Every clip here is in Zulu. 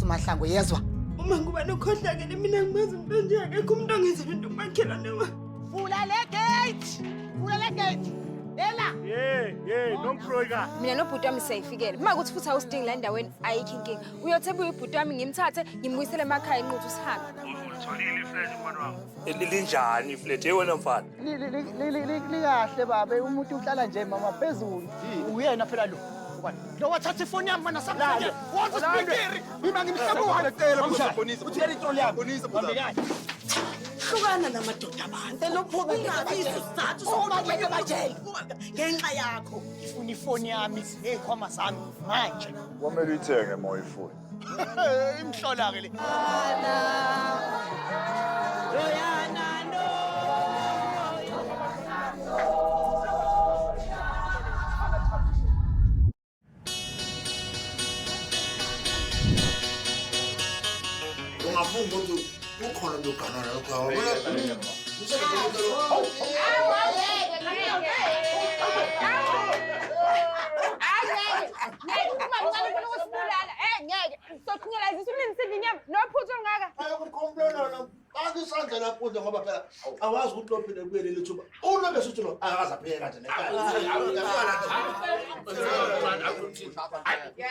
uMahlangu, yezwa? Uma ngubani okhohlakele mina ngimazi umuntu onje akekho umuntu ongenza lento kumakhelwane wami. Vula le gate! Vula le gate! Ela! Ye, ye, nomfroyika. Mina nobhuti wami siyayifikela. Uma kuthi futhi awusidingi la endaweni ayikho inkinga. Uyothe buye ubhuti wami ngimthathe ngimbuyisele emakhaya enquthu sihambe. Ulitholile iflat mfana wami. Linjani iflat? Hey wena mfana. Likahle baba, umuntu uhlala nje mama phezulu. Uyena phela lo. Ubani? Lo wathatha ifoni yami mana samhlanje. Wonke speaker. Mina ngimhlabuka. Cela bonisa. Uthela itroli yami. Bonisa bonisa. Hlukana namadoda abantu. Ungabi isizathu sokuthi emajele ngenxa yakho. Ngifuna ifoni yami nezikhwama zami manje. Kwamele uyithenge moya ifoni. Imhlola ke le. Ungafunga ukuthi ukhona uganana lokho wabona. Faka isandla lapho nje ngoba phela awazi ukuthi lophinde kuye leli thuba. Ulobe suthi lo akaze apheke kanje nekhaya.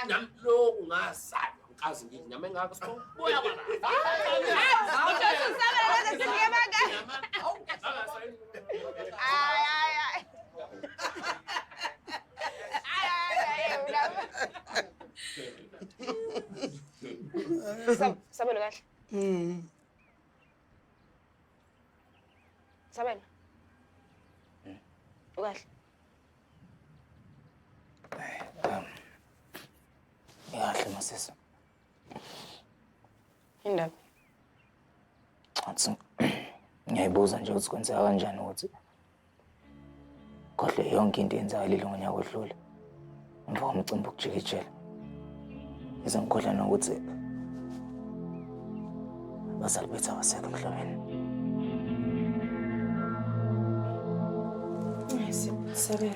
Nami lokhu ngazalwa ngikaze ngidle inyama engaka sibuya kwala. Sabelo kahle. Sabelo. Ukahle. Kahle masisi. Indaba. Athi ngiyayibuza nje ukuthi kwenzeka kanjani ukuthi khohlwe yonke into eyenzakalile ngonyaka odlule emva komcimbi wokujikijela. Ngize ngikhohlwa nokuthi abazali bethu abasekho emhlabeni. Sabelo.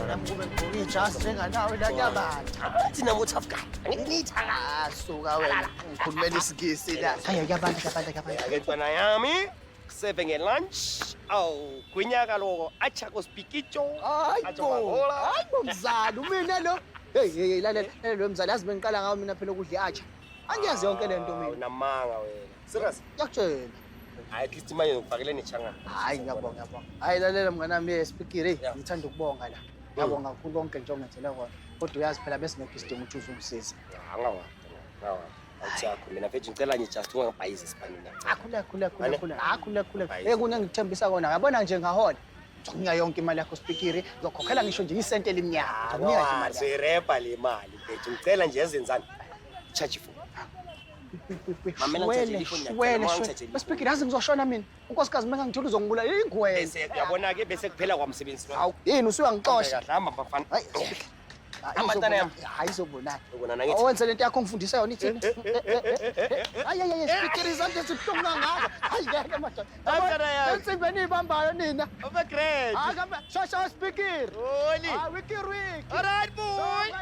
Nami kube ngigqoke ijazi njenganawe la kuyabanda. Thina ngo tough guy. Angithi Ah, suka wena. Ngikhulumela isiNgisi la. Hayi kuyabanda kuyabanda kuyabanda. Ake ntwana yami kuseve ngelunch. Awu kwinyaka loko achako spikicho. Hayi bo. Hayi bo mzali, umina lo. Hey hey hey lalela lalela lo mzali yazi bengiqala ngawo mina phela ukudla i-atchar. Angiyazi yonke le nto mina. Unamanga wena. Serious? Ngiyakutshela. Hayi at least manje ngikufakele nechangana. Hayi ngiyabonga ngiyabonga. Hayi lalela mngani wami ye speaker hey ngithanda ukubonga la. Ngiyabonga kakhulu konke nje ongenzele kona. Kodwa uyazi phela besingekho isidingo ukuthi uzungisiza. Angawa. Ngawa. Awuthakho mina mfethu ngicela nje just ungangibhayizi esipanini. Akhula khula khula Ane? khula. Akhula khula. Bhayizi. Hey kunye ngikuthembisa kona. Yabona nje ngahola. Ngizokunika yonke imali yakho speaker. Ngizokhokhela ngisho nje isente elimnyama. Ngizokunika nje imali. yakho. Sirepa le mali mfethu. Ngicela nje ezenzani. Charge phone. Mamela Shwele, ngithathele ifoni yakho, shwele, mama shwele. ngithathele ifoni. Speaker yazi ngizoshona mina. Unkosikazi uma ngangithola uzongibulala ingwele. Bese uyabona ke bese kuphela kwamsebenzi lo. Hawu, yini usuyangixosha? Kahle hamba bafana. Hayi, Hamba ntana yami. Hayi izobonana. Ubonana ngithi. Owenze lento yakho ngifundisa yona ithini? Hayi hayi hayi speaker izandla ezibuhlungu kangaka. Hayi ngeke madoda. Ntana yami. Lensimbi eniyibambayo nina. Ube great. Hayi kambe shasha speaker. Oli. Hayi wiki wiki. All right boy.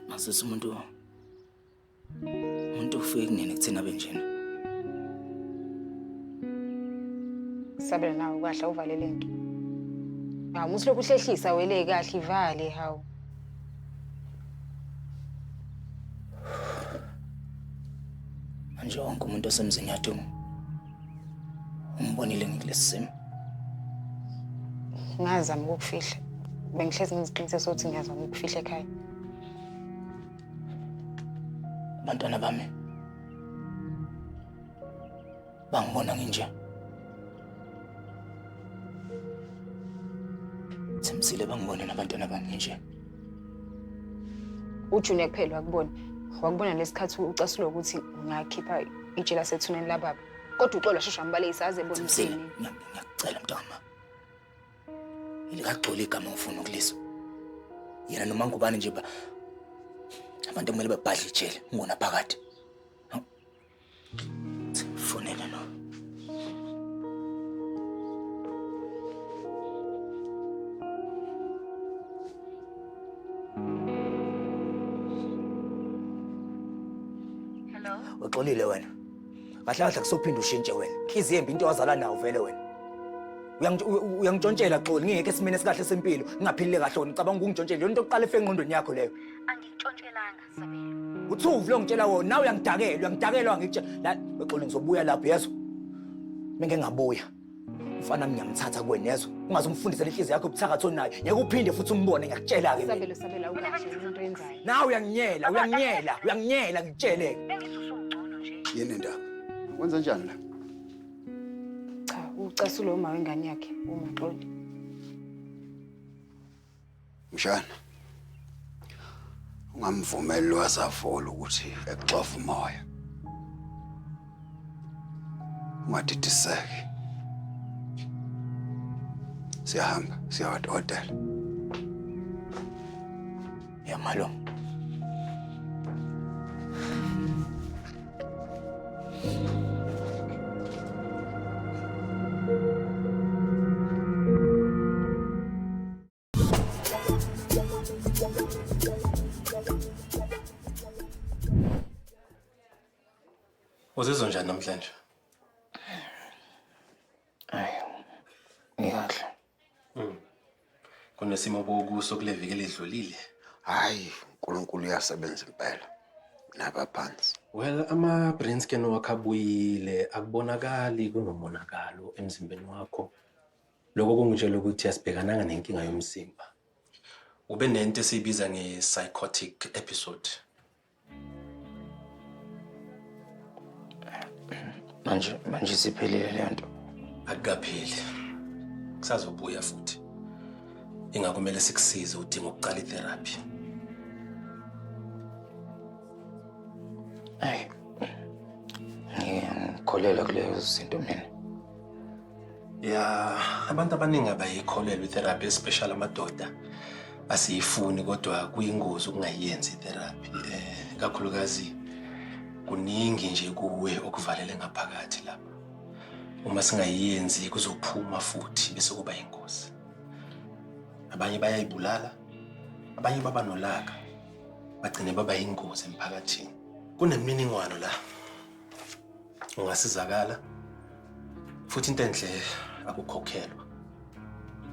Masisi umuntu ufike kunini kuthina abe njena. Sabelo nawe kahle uvale lento. Hawu musi lokhu uhlehlisa wele kahle ivale hawu. Manje wonke umuntu osemzini yaduma. Umbonile ngikulesi simo. Ngazama ukukufihla. Bengihlezi ngiziqiniseka ukuthi ngiyazama ukukufihla ekhaya. Abantwana bami bangibona nginje. Thembisile bangibone nabantwana bami nginje. UJunior kuphela wakubona. Wakubona lesikhathi ucasulwa ukuthi ngakhipha itshe lasethuneni lababa. Kodwa uXolo washeshe wambalekisa aze ebone Thembisile, ukuthi ngiyakucela mntama. Elikagxoli igama ngifuna ukulizwa. Yena noma ngubani nje ba abantu kumele babhadle ijele ngona phakathi. Uxolile wena. Kahle kahle kusophinda ushintshe wena. Inhliziyo embi into wazala nawo vele wena. Uyangishontshela Xoli, ngingekho esimeni esikahle sempilo, ngingaphilile kahle wena ucabanga ukungishontshela. Into yokuqala efe engqondweni yakho leyo. Angikuntshontshelanga Sabelo. Uthuvi lo ngitshela wona, nawe uyangidakela, uyangidakela ngikutshela. La Xoli ngizobuya lapho yezwa. Menge ngabuya. Mfana ngiyamthatha kuwena yezwa. Ungaze umfundise lenhliziyo yakho ubuthakathi onayo. Ngeke uphinde futhi umbone ngiyakutshela ke. Sabelo, Sabelo awukahle into oyenzayo. Nawe uyanginyela, uyanginyela, uyanginyela ngikutshele. Bengithi usungcono nje. Yini ndaba? Wenza njani la? Cha, ucasulo uma wengane yakhe uMaxoli. Mshana. Ungamvumeli lo asavola ukuthi ekuxova umoya. Ungadidiseki. Siyahamba, siya hotela. Ya malume. Uzizwa njani namhlanje? Hayi, ngikahle. Kunesimo bokuso kule viki elidlulile. Hayi, uNkulunkulu uyasebenza impela. Nabaphansi. Well, ama-brain scan wakho abuyile, akubonakali kunomonakalo emzimbeni wakho. Lokho kungitshela ukuthi asibhekananga nenkinga yomzimba. Ube nento esiyibiza nge-psychotic episode. Manje isiphelile le nto. Akukapheli. Kusazobuya futhi. Ingakho kumele sikusize, udinga ukuqala i-therapy. Hayi. Ngikholelwa kulezo zinto mina. Ya, abantu abaningi abayikholelwa i-therapy, especially amadoda. Asiyifuni kodwa kuyingozi ukungayenzi i-therapy. Kakhulukazi kuningi nje kuwe okuvalele ngaphakathi lapha. Uma singayenzi kuzophuma futhi bese kuba ingozi. Abanye bayayibulala, abanye baba nolaka, bagcine baba yingozi emphakathini. Kunemininingwano la. Ungasizakala. Futhi into enhle akukhokhelwa.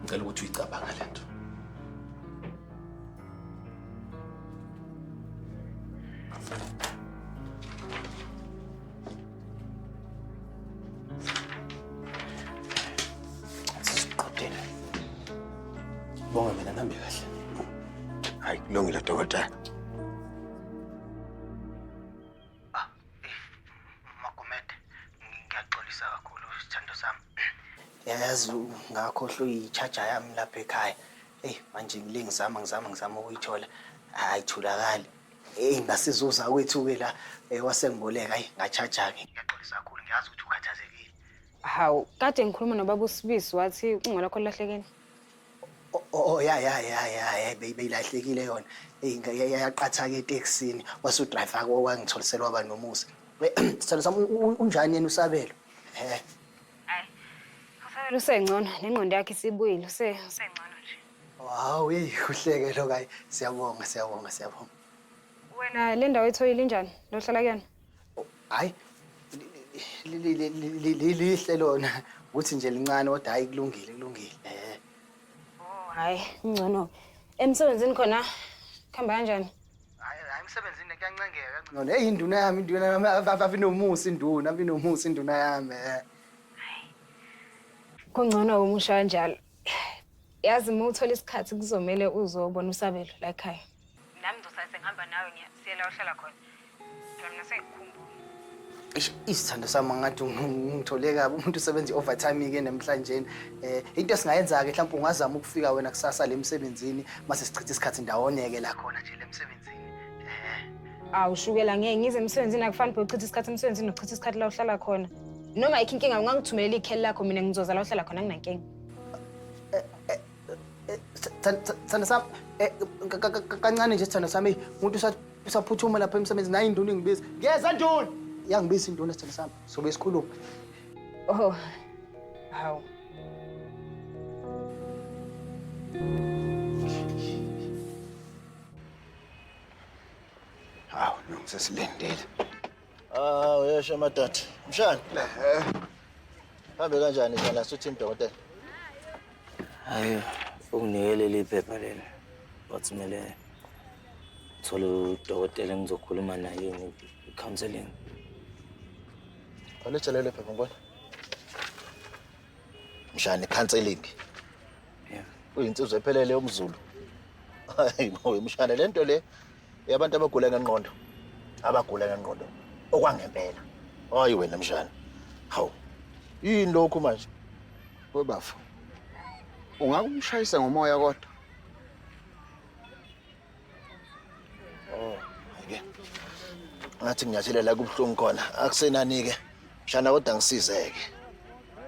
Ngicela ukuthi uyicabange lento. Sisiqedile. Bonga mina nambe kahle. Hayi, kulungile dokotela. Magumede, ngiyaxolisa kakhulu sithando sami. Yazi ngakhohlwa uyi-charger yami lapha ekhaya. Eyi manje ngile ngizama ukuyithola. Ayitholakali. Eyi ngasizuza kwethu-ke la wasengiboleka hayi nga-charger-ke. Ngiyaxolisa kakhulu ngiyazi ukuthi ukhathazekile. Hawu, kade ngikhuluma nobaba uSibisi wathi ucingo lwakho lulahlekile. Oh ya ya ya ya beyilahlekile yona. Eyi yaqatha-ke etekisini wase udrayiva wangitholisela waba nomusa. Sithando sami unjani yena uSabelo? Hayi. uSabelo usengcono, nengqondo yakhe isibuyile, usengcono nje. Hawu, hey kuhleke lo kayi. Siyabonga, siyabonga, siyabonga. Wena le ndawo ethoyile injani? Lo hlala kuyona? Hayi. Lihle lona. Ukuthi nje lincane kodwa hayi kulungile, kulungile. Oh, hayi, ngcono. Emsebenzini khona kuhamba kanjani? Hayi, hayi emsebenzini kuyancengeka kangcono. Hey induna yami, induna yami avinomusa induna, avinomusa induna yami. Kungcono umusha kanjalo. Yazi uma uthola isikhathi kuzomele uzobona uSabelo la ekhaya. Nami ngizosale sengihamba nawe ngiyasiya la ohlala khona. Phela mina sengikukhumbula. Isithando sami ngathi ungithole kabi umuntu usebenza i-overtime ke namhlanje. Into esingayenza ke mhlawumbe ungazama ukufika wena kusasa le emsebenzini mase sichitha isikhathi ndawonye ke la khona nje le emsebenzini. Awu shukela ngeke ngize emsebenzini akufani phela uchitha isikhathi emsebenzini uchitha isikhathi la uhlala khona. Noma ayikho inkinga ungangithumelela ikheli lakho mina ngizoza la uhlala khona anginankinga. Sithando sami kancane nje sithando sami umuntu usaphuthuma lapha emsebenzini nayi induna ingibiza. Ngiyeza nduna. Yangibiza induna sithando sami. Sobe sikhuluma. Oh. Hawu. Hawu, nongisesilindile. Ah, uyesho madoda. Mshana. Hambe kanjani njana suthini dokotela? Hayi, unginike leli phepha leli. Wathi kumele ngithole udokotela engizokhuluma naye i-counseling. Alitshele lelo phepha ngibona. Mshana i-counseling. Yeah. Uyinsizwa ephelele yomZulu. Hayi bo, mshana lento le yabantu abagula ngengqondo. Abagula ngengqondo okwangempela. Hayi wena mshana. Hawu. Yini lokhu manje? Webafo. Ungakumshayisa ngomoya kodwa. Oh, ake. Ngathi nginyathelela kubuhlungu khona. Akusenani ke. Mshana kodwa ngisizeke.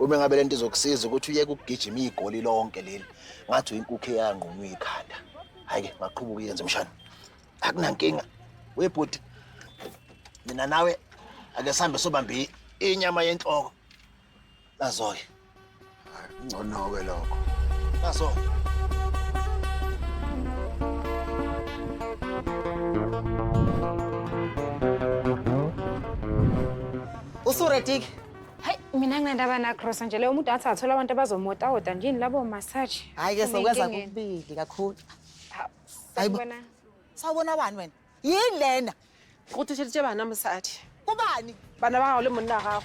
Uma ngabe lento izokusiza ukuthi uyeke ukugijima igoli lonke leli. Ngathi uyinkukhu eyanqunywa ikhanda. Hayi ke, maqhubuka uyenze mshana. Akunankinga. Webhuti. Mina nawe ake sihambe sobambe inyama yenhloko. Nazo-ke. Ngcono-ke lokho. Nazo. Usuready ke? Hayi, mina nginendaba nagrosa nje leyo umuntu athi athola abantu abazomotawota nje yini labo massage. Hayi ke sokwenza kokubili kakhulu. Hayibo. Sawubona bani wena? Yini lena? Go thuseditše bana mosadi. Kubani? Bana ba gago le monna gago.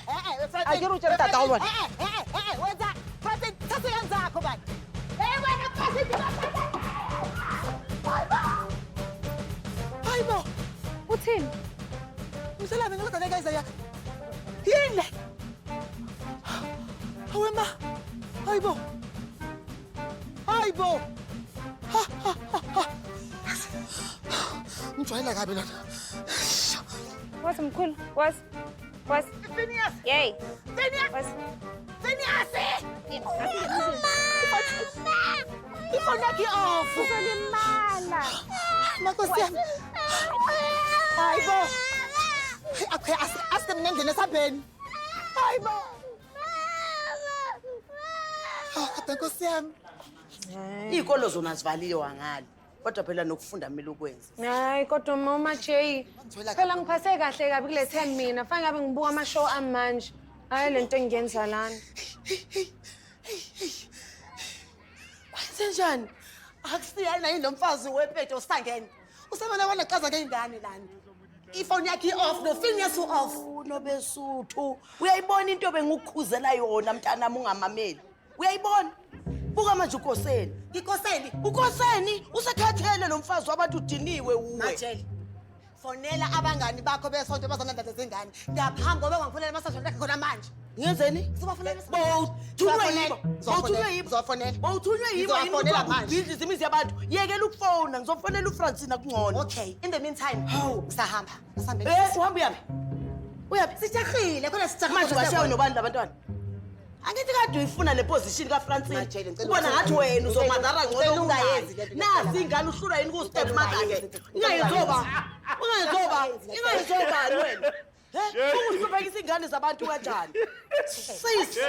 A ke re o tšere tata go bona. Wenza Francine, thatha ingane zakho bani. Hey wena Francine, Hayibo. Uthini? Mselame ngilodwa ngeke yakhe. Yini le? Hawe ma. Hayibo. Hayibo. Ha ha ha ha. Ngijwayela kabi lana. Wazi mkhulu, wazi. Wazi. Phineas. Yey. Phineas. Wazi. Phineas. Ifoni yakhe i-off. Uzolimala. Makosi yami. Hayibo. Akhe asike mina endlini esambeni. Hayibo. Ah, kodwa Nkosi yami. Iy'kolo zona zivaliwe angali. Kodwa phela nokufunda kumele ukwenze. Hayi kodwa mama Jay. Phela ngiphase kahle kabi kule term mina. Fanele ngabe ngibuka ama-show ami manje. Hayi lento engiyenza lana. Kwenzenjani? Akusiyena yini lo mfazi wepeto osangene? Usemane wanaqaza ngey'ngane lana. Ifoni yakhe i-off noPhineas u-off. Nobesuthu, uyayibona into bengukukhuzela yona mntanami ungamameli. Uyayibona? Buka manje ukoseni. Ikoseni? Ukoseni usekhathele lo mfazi wabantu udiniwe uwe. Majele. Fonela abangani bakho besonto bazolanda lezingane. Ngaphambi koba ungifonela massage yakhe khona manje. Ngenzeni? Uzobafonela. Bowuthunywe yibo. Bowuthunywe yibo. Uzofonela. Bowuthunywe yibo yini Ngizobafonela manje. ubhidliza imizi yabantu. Yekela ukufona, ngizofonela uFrancina kungcono. Okay, in the meantime, ngisahamba. Ngisambe. Eh, uhamba uyaphi? Uyaphi? Sijahile, khona sijahile. Manje washiya nobani labantwana? Angithi kade uyifuna le position kaFrancine. Ubona ngathi wena uzomazara ngcono ungayenzi. Nasi ingane uhlulwa yini ku-step mother ke? Ungayenzoba. Ungayenzoba. Ungayenzobani wena? Ukuhluphekisa ingane zabantu kanjani? Sis.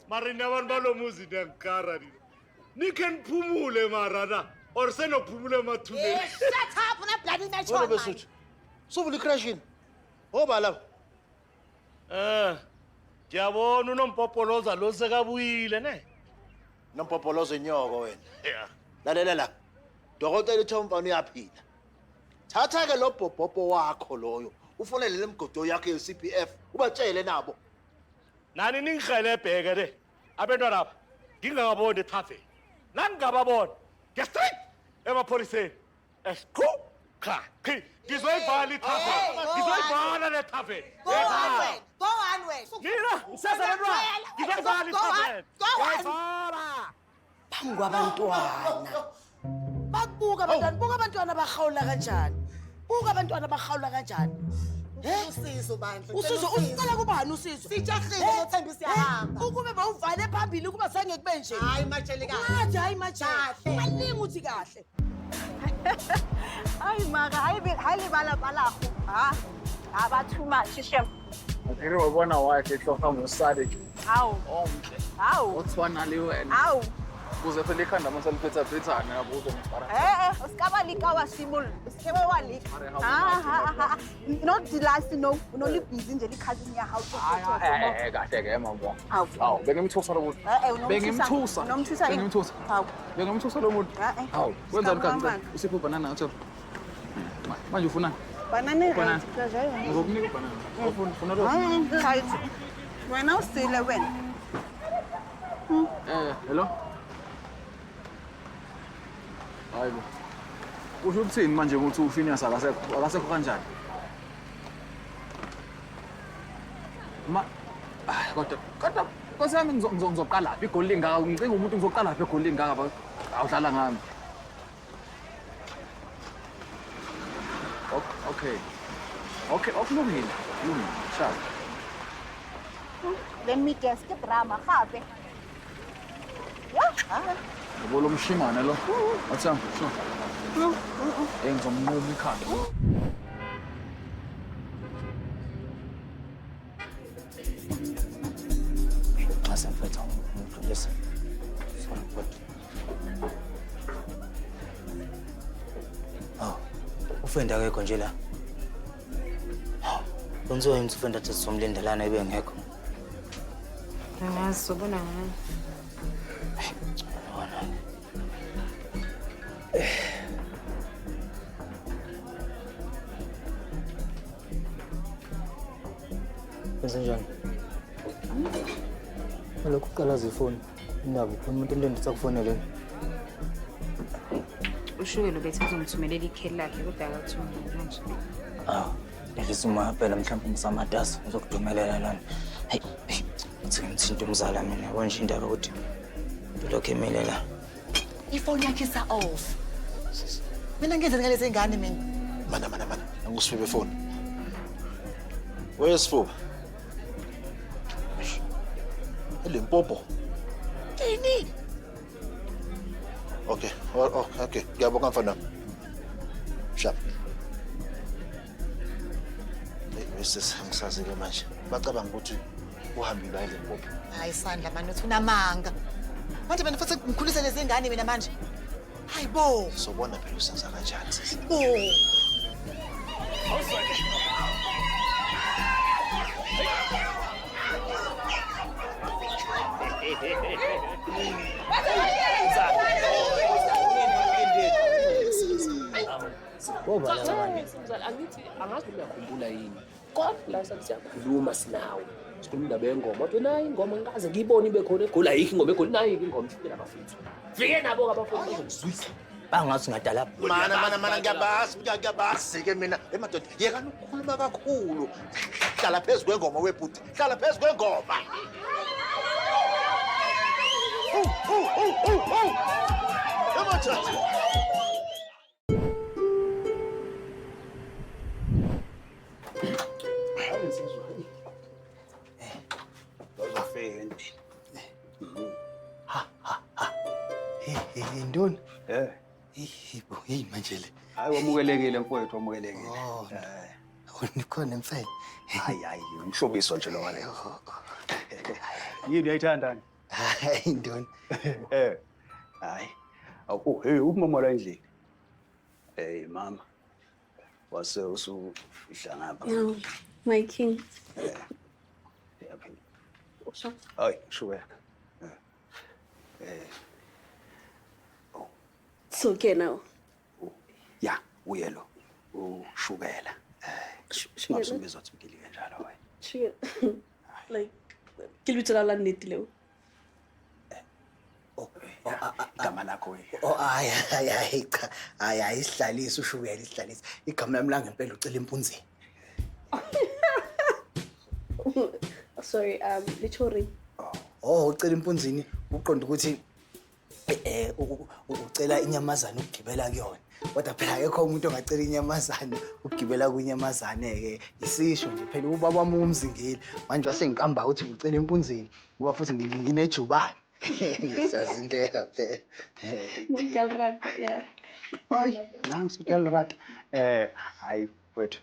Mara nina abantu balo muzi niyangikara nina. Nikhe niphumule mara na or senophumule emathuneni. Shut up, una bloody Wena natural. Besuthu. Suvula i-crashini. Oba lapha. Eh. Ngiyabona unompopoloza lo sekabuyile ne. Nompopoloza inyoko wena. Yeah. Lalela la. Dokotela uthe umfana uyaphila. Thatha ke lo bhobhobho wakho loyo. Ufonele le mgodo yakho ye-CPF ubatshele nabo. Nani ningihelebheke le. Abantwana apha ngingababoni ethaveni. Nangingababona nge-straight emapholiseni. Esiqhu cha qhi ngizoyivala ithaveni. Ngizoyivala le thaveni. Go on wena. Go on wena. Nina ngiseza abantwana. Ngizoyivala ithaveni. Go on. Ngiyayivala. Phambi kwabantwana. Bakubuka abantwana, buka abantwana bahawula kanjani. Buka abantwana bahawula kanjani. Usizo bandla. Usizo usicela kubani usizo? Sijahile ngothemba siyahamba. Ukube bawuvale phambili kuba sangeke kube nje. Hayi Majele kahle. Ngathi hayi Majele. Ungalingi uthi kahle. Hayi mara, hayi lebala balago. Ha? Ha ba too much shem. Akere wa bona wa ke tloga mosadi. Hawu. Omhle. Hawu. O tshwana le wena. Hawu. Kuze phela ikhanda mase liphethaphethane yabo uzongibhara. O ska ba leka wa simolla. O se ke wa leka. Ha. Not the last no, no le busy nje le cousin ya hao. Kahle ke mama. Hawu, bengimthusa lo muntu. Bengimthusa. Nomthusa. Bengimthusa. Hawu. Bengimthusa lo muntu. Hawu, wenzani kanti? Usipho banana utho. Manje ufuna? Banana. Ngizokunika banana. Ufuna lo? Hayi. Wena usile wena. Hello? Hayibo. Usho ukuthini manje ukuthi uFinyas akasekho? Akasekho kanjani? Ma kodwa Nkosi yami ngizoqala phi igoli lingaka? Ngicinga umuntu ngizoqala phi igoli lingaka? Awudlala ngami. Okay. Okay, okulungile. Kulungile. Sharp. Let me guess, ke drama gape. Yeah. Yabo lo mshimane lo. Athi sure. Ngizomnquma ikhanda. Mfethu ngidlulise. Sorry but. Oh, ufenda akekho nje la. Kwenziwa yini ufenda athi sizomlindelana ebe ngekho? Angazi sobona ngani. Kwenze njani? Lokhu kuqalaza ifoni. Indaba ukhona umuntu olindisa kufonele. Ushukelo bethi uzomthumelela ikheli lakhe kodwa akathumeli manje. Ah, lelisa uma phela mhlawumbe ngisamatasa ngizokudumelela lana. Hey, uthi ngimthinta umzala mina yabona nje indaba ukuthi lokho emile la. Ifoni yakhe isa off. Mina ngenze ngalezi ngane mina. Mana. Angusifebe ifoni. Wesifuba. Limpopo. Ini. Okay, okay. Ngiyabonga mfana. Sharp. Hey, sis, angisazi-ke manje. Bacabanga ukuthi uhambile aye Limpopo. Hayi Sandla manje uthi unamanga. Manje mina futhi ngikhulise lezi ngane mina manje. Hayi bo. Sobona phela usenza kanjani sisi. Bo. Angithi angazi noma uyakhumbula yini kodwa la siyakhuluma sinawe sikhuluma indaba yengoma wathi nayi ingoma ngikaze ngiyibone ibe khona egoli ayikho ingoma egoli nayi ingoma ifike nabafethu fike nabo-ke abafethu bazokuzwisa bangathi ngadala mana ngiyabazi ngiyabazi-ke mina emadoda yekani ukukhuluma kakhulu hlala phezu kwengoma webhuti hlala phezu kwengoma. Oh. Hey, Nduna. Eh. Hey, manje le. Hayi wamukelekile mfowethu, wamukelekile. Oh. Nikhona mfene. Hayi hayi, umhlobiso nje lo wale. Yini uyayithanda? Hayi Nduna. Eh. Hayi. Oh, hey, umama la endlini. Hey mama. Wase usufihla ngapha. No, my king. Eh. Yaphila. Hayi, shuweka. Eh. Oh. It's okay now. Ya, uye lo. Ushukela. Shukela. Ngizwa ukuthi kanjalo wena. Shukela. Like ke lebitso la nnete leo. Igama lakho wena. Oh hayi hayi cha. Hayi hayi isihlalisi ushukela isihlalisi. Igama lami la ngempela ucela impunzini. Sorry, literally. Oh, ucela impunzini uqonda ukuthi ucela inyamazane ukugibela kuyona. Kodwa phela akekho umuntu ongacela inyamazane ukugibela kwinyamazane ke. Isisho nje phela ubaba wami umzingile. Manje wasengiqamba ukuthi ngicela impunzini ngoba futhi nginejubane. Ngisazindeka phela. Ngiyalrata, yeah. Hayi, nansi uyalrata. Hayi wethu,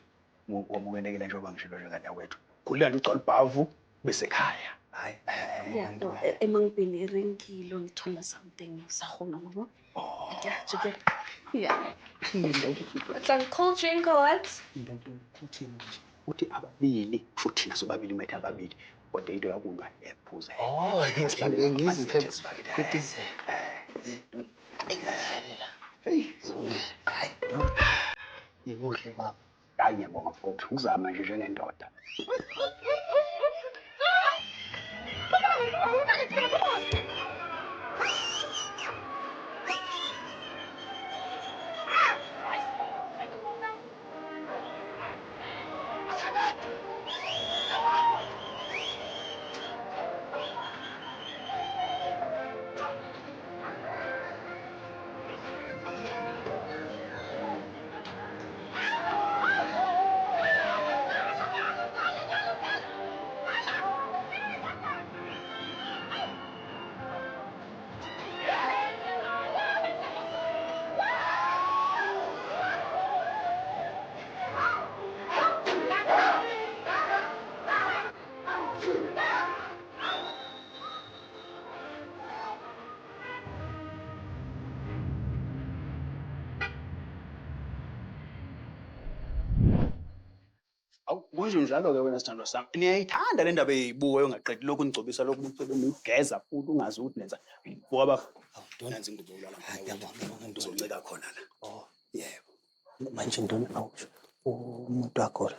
wamukelekile njengoba ngishilo nje ngane yakwethu. Khulula nje ucala ubhavu bese ekhaya. Hayi. Yeah, no, emang pele re nkile o thola something sa gona mo. Yeah, okay. Yeah. Batlang cold drink or what? Uthi ababili, futhi thina sobabili methe ababili. Kodwa into yakulwa ephuza. Oh, ngiziphe kuthi. Hey, hayi. Ngikuhle baba. Hayi ngiyabonga mfowethu, ngizama nje njengendoda. Kunje njalo-ke wena sithandwa sami. Niyayithanda le ndaba eyibuka yongaqedi lokhu nigcobisa lokhu ucebe nigeza futhi ungazi ukuthi nenza. Buka baba. Nansi ingubo yokulala. Uzoncika khona la. Oh, yebo. Manje ntoni awusho umuntu wakho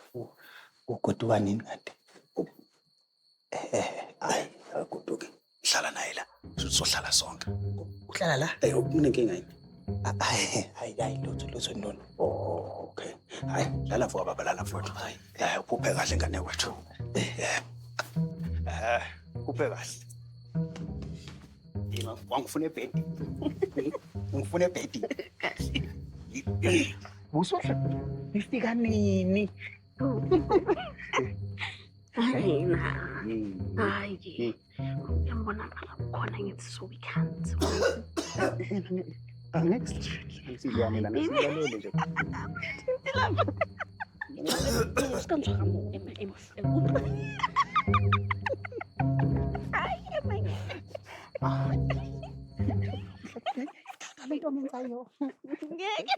ugoduka nini kade? Hayi, akagoduki. Hlala naye la. Sohlala sonke. Uhlala la? Eh, unenkinga yini? Hayi, hayi, hayi, lutho lutho ntoni. Oh, okay. Hayi, lala mfoka baba, lala mfowethu. Hayi, uphuphe kahle ngane kwethu. Uphuphe kahle. Yima, wangifuna ebhedi. Ungifuna ebhedi. Busohle. Ifika nini? Hayi na. Hayi. Uyambonakala ukhona ngithi so we can't. Angeke sizwane lana silalele nje. Ska ntshwara mo ema ema. Hayi ema. Lento ngenzayo. Ngeke.